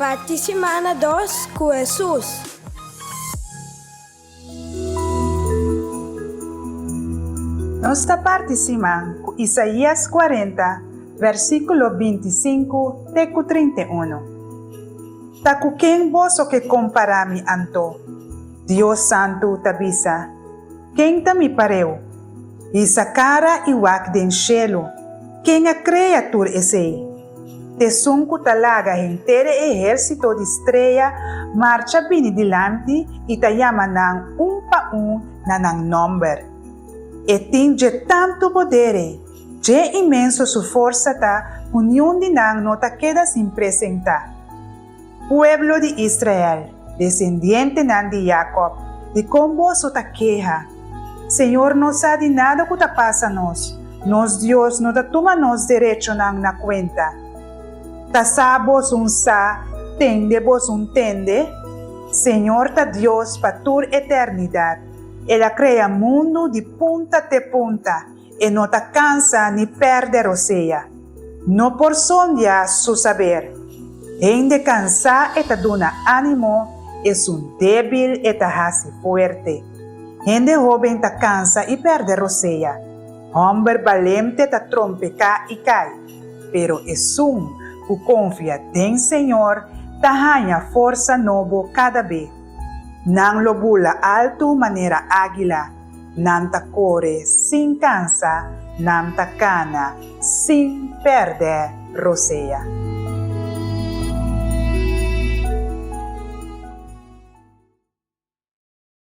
Parti simana dos ku Hesus. Nos ta parti siman ku Isaías kuarenta, versíkulo 25 te ku 31. Ta ku ken boso ke kompará mi anto? Dios Santu ta bisa. Ken ta mi pareu? Hisa kara i wak den shelu, ken a krea tur esei? T'esun ku ta laga henter e ehérsito di strea marcha bini dilanti i ta yama nan un pa un na nan nòmber. E tin dje tantu poder ei, dje inmenso su forsa ta ku niun di nan no ta keda sin presentá. Pueblo di Israel, desendientenan di Jakòb, dikon boso ta keha? Señor no sa di nada ku ta pasa nos, nos Dios no ta tuma nos derechonan na kuenta. Ta sa boso un sa, tende boso un tende? Señor ta Dios pa tur eternidat, El a krea mundu di punta te punta, E no ta kansa ni pèrdè rosea. No por sondia su saber. Hende kansá e ta duna ánimo, esun débil e ta hasi fuerte. Hende hóben ta kansa i pèrdè rosea. Hòmber balente ta trompeká i kai. Pero esun ku konfia den Señor ta haña forsa nobo kada be. Nan lo bula altu manera águila. Nan ta kore sin kansa, nan ta kana sin pèrdè rosea.